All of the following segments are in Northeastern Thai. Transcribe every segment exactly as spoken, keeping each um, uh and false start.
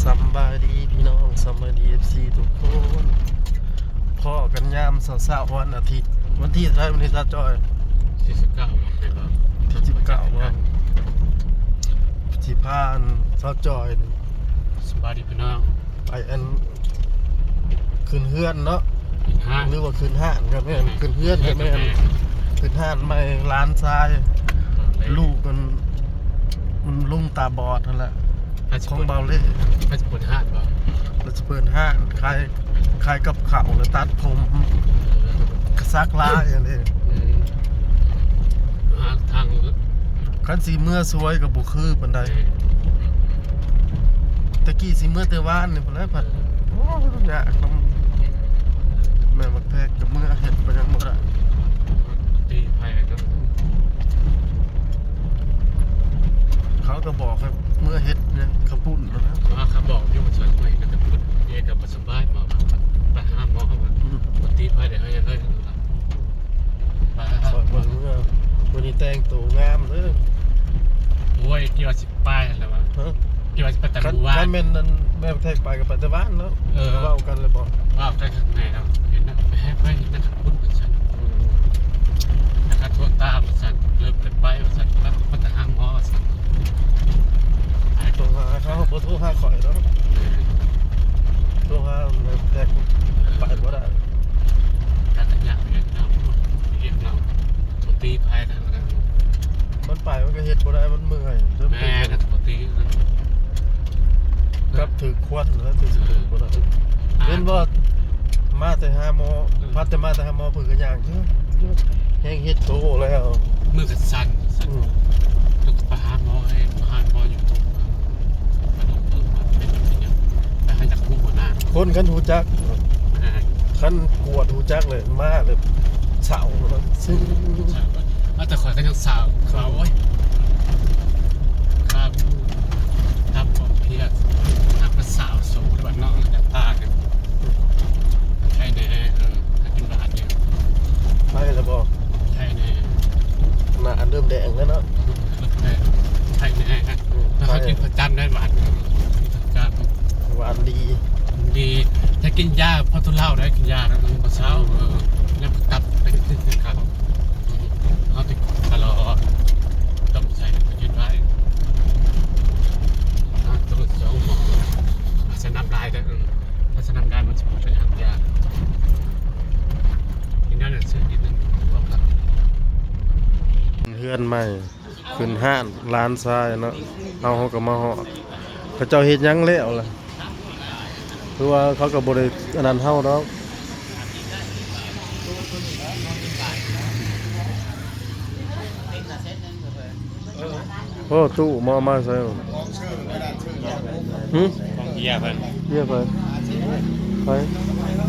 สำบายดีพี่น้อง สำบายดี เอฟซี ทุกคน พ้อกันยามเช้าๆ วันอาทิตย์ วันที่เท่าไหร่ วันที่ สาวจอย ที่สิบเก้า บ่ แม่นบ่ ที่สิบเก้า วันที่ผ่าน สาวจอยนี่ สบายดีพี่น้อง ไปอัน ขึ้นเฮือนเนาะ ขึ้นห้าน หรือว่าขึ้นห้านก็แม่น แม่น ขึ้นเฮือนก็แม่น ขึ้นเฮือนก็แม่น ขึ้นห้านใหม่หลานชาย แม่น ลูกมัน มันลุงตาบอดนั่นแหละ ของเบาเล่ เขาจะเปิดห้านบ่ เราจะเปิดห้านขาย ขายกับข้าวและตัดผม เออ กระซักลายอันนี้ เออ หาทาง คันสิเมือสวยก็บ่คือปานใด เออ ตะกี้สิเมือแต่วานนี่พุ้นแหละ พัด โอ้ย ยากนำ แม่บักแพกก็เมือเฮ็ดไปยังบ่ได้ ตีไผก็ เขาก็บอกให้เมือเฮ็ดเนี่ยข้าวปุ้นนะ ว่าเขาบอกอยู่ว่าฉันไปก็จะพูดเอกับบ่สบาย หมอไปหาหมอมา อืม บ่ตีไผได้ เฮ้ย เฮ้ย ไปหา ข้อยเบิ่งเมือ มื้อนี้แต่งตัวงามเด้อ โอ้ย เกี่ยวสิ ไปแล้ววะ ฮะ ที่ว่าสิไปแต่ คัน เมื่อวาน คันแม่นนั่นแม่แทกไปก็ไปแต่บ้านเนาะ เออ เว้ากันเลยบ่ เว้ากันข้างในเนาะ เห็นนะ ไปให้ไปเห็นนะครับ คุณผู้ชม อืม นะครับ โทรตามว่าซั่น เริ่มไปไปว่าซั่น แล้วก็ไปหาหมอว่าซั่น โทรหาเขา บ่โทรหาข้อยเนาะ เออ โทรหาแม่แทก ไปบ่ได้ การขยับเรียกเนาะ เรียกเนาะ บ่ตีไผกันนะ มันไปมันก็เฮ็ดบ่ได้ มันเมื่อย แม่น ปกติ กลับถือควันแล้วถือ เออ บ่ได้ อ่า เห็นบ่ มาแต่หาหมอ เออ พัดแต่มาแต่หาหมอ เพิ่นก็ย่างอยู่ แฮงเฮ็ดโตแล้ว มือก็สั่น สั่น อืม ต้องไปหาหมอให้ หาหมออยู่ตรง กระดูกเพิ่นมันเป็นแบบนี้ แต่ให้จักฮู้หัวหน้า คนคันฮู้จัก อ่า คันกวดฮู้จักเลย มาเลยเศร้าแล้ว ซึ่ง เศร้า เอาแต่ข้อยก็ยังเศร้า เขาว่า โอ๊ย ครับ ครับ ผมเพียร ครับ มาเศร้าโศกแล้วเนาะ จะพากัน ใครแน่ เออ ถ้ากินบาทเนี่ย ใครละบอก ใครแน่ หน้าอันเริ่มแดงแล้วเนาะ ใครแน่ อืม แล้วเขากินประจำได้บาทเนี่ย ประจำ หวานดี ดี ถ้ากินยาพอทุเลาได้ กินยาแล้วมันก็เศร้า เออ แล้วกลับเป็นขึ้นคือเก่า เขาติดตลอด ต้องใส่ไปกินไว้ อ่า ต้องสองหมอ สนับได้แต่ เออ ถ้าสนับได้มันจะเป็นทางยา กินได้หนังสือนิดนึง ว่าครับ เฮือนใหม่ ขึ้นห้านหลานชายเนาะ เอาเขาก็มาฮอด เขาเจ้าเฮ็ดหยังแล้วล่ะ คือว่าเขาก็บ่ได้อันนั้นเฮาดอก โอ้ ตู้หม้อมาใส่ หึ ของเบียร์เพิ่น เบียร์เพิ่น ไป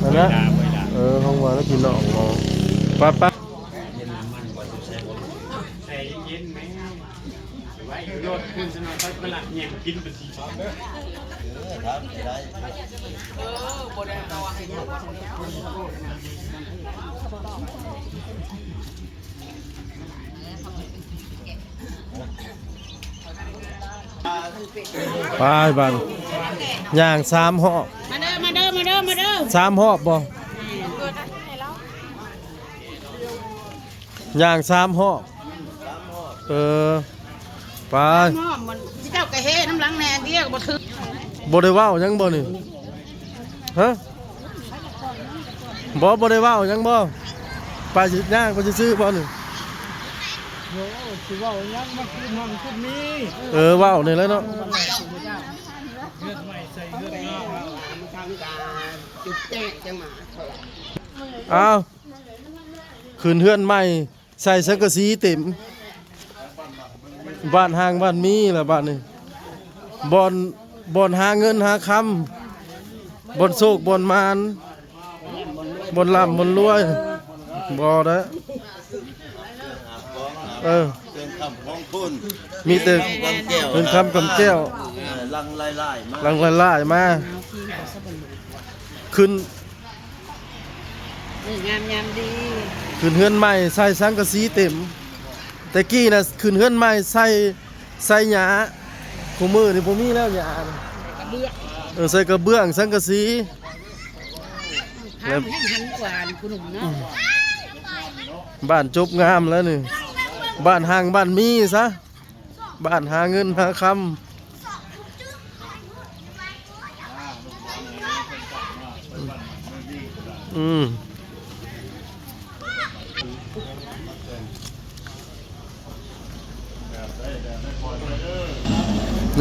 อันนั้น เวลา เวลา เออ ห้องว่าแล้วกินเนาะ หม้อ ไป ไป ไปบ้าน ย่างสามรอบ มาเด้อ มาเด้อ มาเด้อ มาเด้อ สามรอบบ่ ย่างสามรอบ เออ ไป น้อมมันเจ้ากะเฮน้ำหลังแหน่เดียวบ่ถือ บ่ได้เว้าหยังบ่นี่ ฮะ บ่ บ่ได้เว้าหยังบ่ ไปสิย่างไปซื่อๆบ่นี่ โอ้ สิเว้าหยังมาคืนห้องคืนนี้ เออ เว้านี่แหละเนาะ เฮือนใหม่ใส่เฮือนนอก อ้าว ขึ้นเฮือนใหม่ ใส่สังกะสีเต็ม บ้านห่างบ้านมีแล้วบ้านนี้ บ่อน บ่อนหาเงินหาคำ บ่อนโชคบ่อนหมาน บ่อนร่ำบ่อนรวย บ่ได้ เออ เกินคำของคุณ มีแต่ เงินคำกำแก้ว เออ หลั่งไหลๆมา หลั่งไหลๆมา ขึ้น เออ งามยามดี ขึ้นเฮือนใหม่ใส่สังกะสีเต็ม แต่กี้น่ะขึ้นเฮือนใหม่ใส่ ใส่หญ้า คู่มื้อนี่บ่มีแล้วหญ้า ก็ เออ ใส่กระเบื้องสังกะสี แล้ว บ้านจบงามแล้วนี่ บ้านฮังบ้านมีซะ บ้านหาเงินหาคำ อืม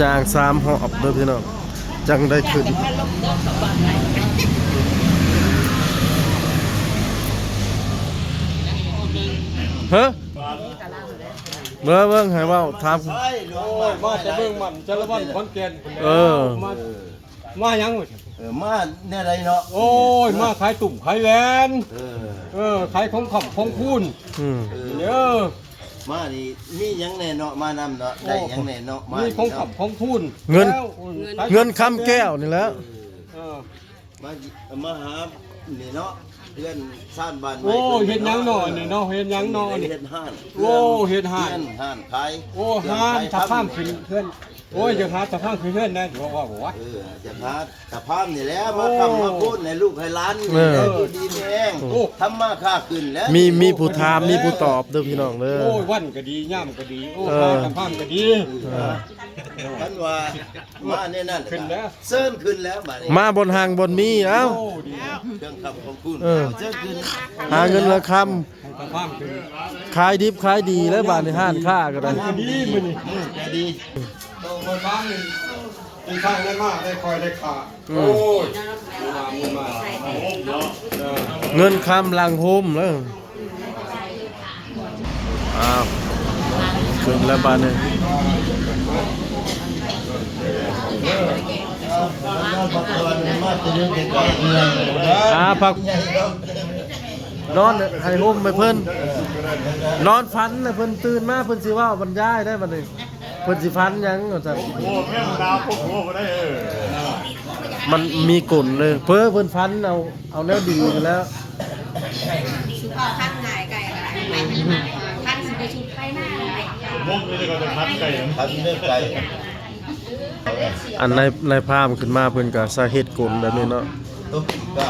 ย่างสามหอบเด้อพี่น้อง จังได้ขึ้น เฮ้อ เบิ่ง เบิ่ง ให้เว้า ถาม โอ้ย มาแต่เมืองมัน สารวัตร ขอนแก่น เออ มา มาหยังวะ เออ มาแนวใดเนาะ โอ้ย มาขายตุ่มขายแหวน เออ เออ ขายของคำของคูณ อืม เออ เด้อ มานี่มีหยังแน่เนาะ มานำเนาะ ได้หยังแน่เนาะ มา มีของ นี่เนาะ คำของคูณ เงิน แล้ว ขาย เงินคำแก้วนี่แหละ เออ มา มาหานี่เนาะ เพื่อนชานบ้านใหม่ โอ้ เพิ่น เฮ็ดหยังเนาะ เนาะ นี่เนาะ เฮ็ดหยังเนาะ นี่ เฮ็ดฮ้าน โอ้ เฮ็ดฮ้าน เฮือนฮ้านขาย โอ้ เครื่อง ฮ้าน ขาย ตะพาน คำ ขึ้นเฮือน โอ้ย อยากหาตะพานขึ้นเฮือนนะ บอกว่า บอกว่า เออ อยากหาตะพานนี่แหละ โอ้ มาค้ำมาคูณให้ลูกให้หลาน เออ นี่แหละ อยู่ดีมีแฮง โอ้ ทำมาค้าขึ้นแล้ว มี มีผู้ถาม มีผู้ตอบเด้อพี่น้องเด้อ โอ้ย วันก็ดี ยามก็ดี โอ้ เออ หาตะพานก็ดี เออ คันว่า มาแนวนั้น ขึ้นแล้ว เชิญขึ้นแล้วบัดนี้ มาบ่อนฮังบ่อนมี เอ้า โอ้ ดี เครื่องคำของคุณ เออ เชิญขึ้น หาเงินหาคำ ให้ตะพานขึ้น ขายดิบขายดีแล้วบัดนี้ ฮ้านค้าก็ได้ ก็ดีมื้อนี้ อืม ก็ดี โตมาทางนี้ เป็นทางได้มาก ได้คอยได้ขา อืม โอ้ย เงินคำหลั่งโฮมแล้ว อ้าว ขึ้นแล้วบาดนี้ อ่า พัก นอนให้โฮมไปเพิ่น นอนฝันน่ะ เพิ่นตื่นมา เพิ่นสิเว้าบรรยายได้บัดนี้ เพิ่นสิฝันหยังว่าซั่น โอ้ แม่งดาวพวกหัวบ่ได้ เออ มันมีกลเลย เพ้อเพิ่นฝันเอา เอาแนวดีไปแล้ว สุขภาพร่างกายไก่อะไร พันสิบไปชุดไปหน้า มกนี่ก็จะพัดไก่ พันเลือดไก่ อันนาย นายพรามขึ้นมาเพิ่นก็สาเหตุกลแบบนี้เนาะ ตุ๊กตา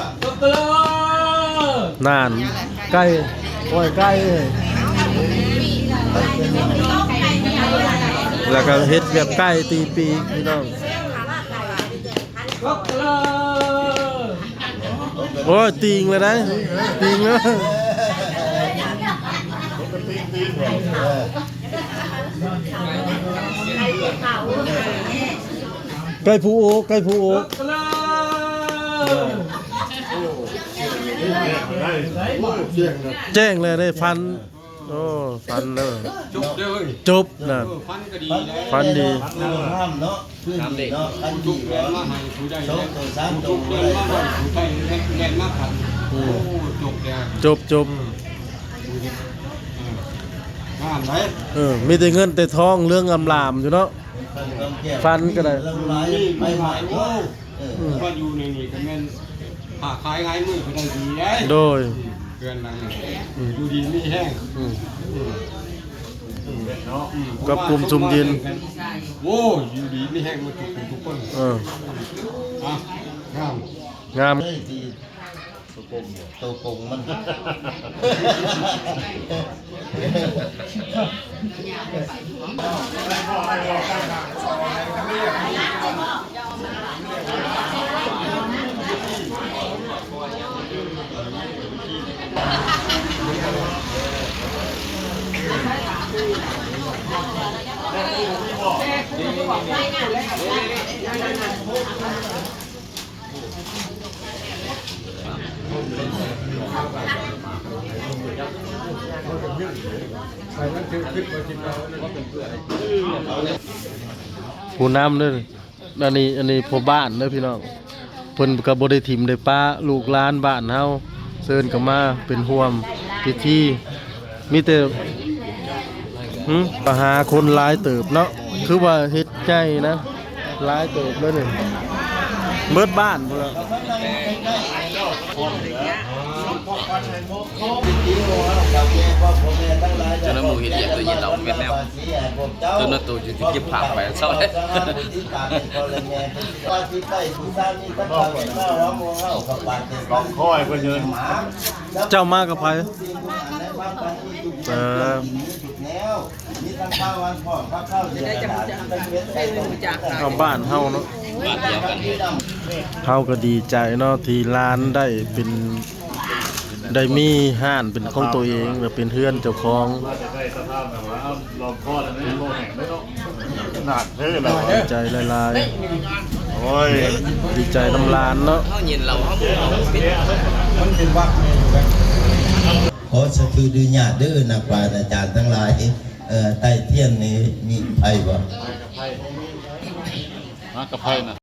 น่าน ไก่ โอ้ย ไก่ แล้วก็เฮ็ดแบบไก่ตีปีกพี่น้อง โอ้ย ติ่งเลยนะ ติ่งเลย ไก่ผู้โอก ไก่ผู้โอก แจ้งเลยได้ฟัน โอ้ ฟันเลย จบเลย จบนะ เออ ฟันก็ดีนะ ฟันดี ฟันงามเนาะ คือดีเนาะ ฟันดีเนาะ ผู้จบแดนมาให้ผู้ได้ สองตัว สามตัว ผู้จบแดนมาให้ผู้ได้ แดนมาขัน อืม โอ้ จบแล้ว จบ จบ อืม งามไหม เออ มีแต่เงินแต่ทองเรืองอำลามอยู่เนาะ ฟันก็ได้ ไม่ไหว โอ้ เออ อืม มาอยู่ในนี่ก็แม่น ค้าขายหลายมื้อก็ได้ดีเด้ โดย อืม เดือนหนึ่ง อืม อยู่ดีมีแฮง อืม อืม อืม กับกลุ่มซุมยิน โอ้ย อยู่ดีมีแฮงมาทุกคนทุกคน เออ อ่ะ งาม งาม ตัวโกงมัน ผู้นำเด้อ อันนี้ อันนี้พ่อบ้านเด้อพี่น้อง เพิ่นก็บ่ได้ถิ่มได้ปะลูกหลานบ้านเฮา เชิญก็มาเป็นร่วมพิธี มีแต่ หึ มาหาคนหลายเติบเนาะ คือว่าเฮ็ดใหญ่นะ หลายเติบเลยนี่ เบิดบ้านพุ้นละ เจ้าหน้าหมู่เฮ็ดเวียกตัวเย็นเอาแม่นแนว ตัวนั้นตัวอยู่ที่เก็บผักไปเศร้าเลย ลองคอยเพิ่นยืน เจ้ามากับไผเออ จะได้จะรู้จัก เอาบ้านเฮาเนาะ บ้านเดียวกันเลย เฮาก็ดีใจเนาะที่หลานได้เป็นได้มีห้านเป็นของตัวเองและเป็นเฮือนเจ้าของ น่าจะได้สภาพแบบว่าลองคอยอันนี้โลแห่งได้เนาะ หนักเด้อเรา ดีใจหลายๆ โอ้ย ดีใจนำหลานเนาะ เฮาเย็นเราเฮาบ่เอาเป็น ขอสะคือดื้อญาติเด้อนักปราชญ์อาจารย์ทั้งหลาย เอ่อไต้เทียนนี่มีไผบ่ มากับไพ่นะ